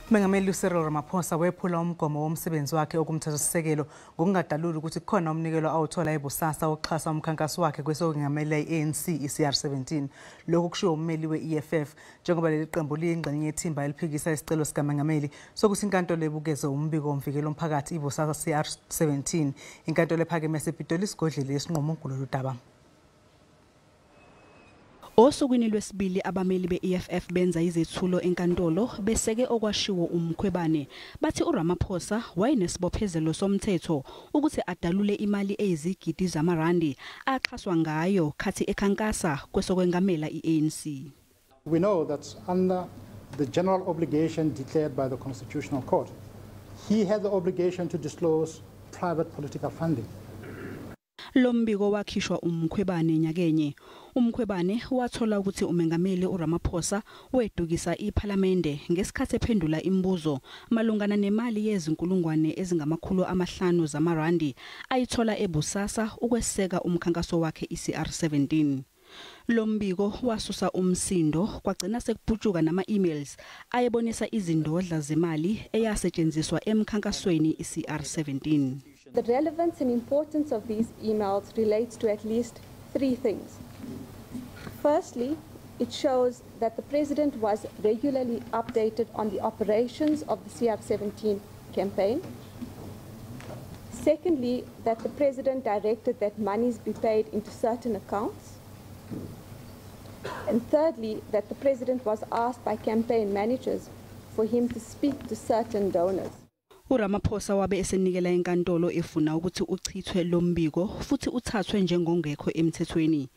Umengameli uCyril Ramaphosa wephula umgomo womsebenzi wakhe okumthethosisekelo ngokungadaluli ukuthi kukhona umnikelo awuthola eBosasa oxhasa umkhankaso wakhe kwesokungamela i-ANC iCR17. Lokhu kushiwo ummeli we-EFF njengoba leli qembu liyingxenye yethimba eliphikisa isicelo sikamengameli sokuthi inkantolo ibukeze umbiko womvikelo womphakathi iBosasa CR17. Inkantolo ephakeme yasePitoli isigodlile isinqumo kulolu daba. Osukwini lwesibili abameli be-EFF benza izethulo enkantolo beseke okwashiwo uMkhwebane. Bathi uRamaphosa wayenesibophezelo somthetho ukuthi adalule imali eyizigidi zamarandi axhaswa ngayo khathi ekhankasa kwesokwengamela i-ANC. We know that under the general obligation declared by the Constitutional Court, he had the obligation to disclose private political funding. Lo mbiko wakhishwa uMkhwebane nyakenye. UMkhwebane wathola ukuthi umengameli uRamaphosa wedukisa iPhalamende ngesikhathi ephendula imibuzo malungana nemali yezinkulungwane ezingama-500 zamarandi ayithola eBosasa ukweseka umkhankaso wakhe iCR17. Lo mbiko wasusa umsindo kwagcina sekuputshuka nama-emails ayebonisa izindodla zemali eyasetshenziswa emkhankasweni iCR17. The relevance and importance of these emails relates to at least three things. Firstly, it shows that the president was regularly updated on the operations of the CR17 campaign. Secondly, that the president directed that monies be paid into certain accounts. And thirdly, that the president was asked by campaign managers for him to speak to certain donors. uRamaphosa wabe esenikela enkantolo efuna ukuthi uchithwe lo mbiko futhi uthathwe njengongekho emthethweni.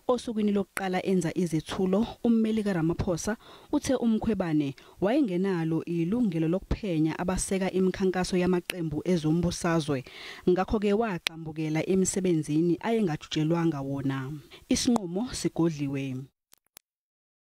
Osukwini lokuqala enza izethulo, ummeli kaRamaphosa uthe uMkhwebane wayengenalo ilungelo lokuphenya abaseka imikhankaso yamaqembu ezombusazwe, ngakho-ke waxambukela emsebenzini ayengajutshelwanga wona. Isinqumo sigodliwe.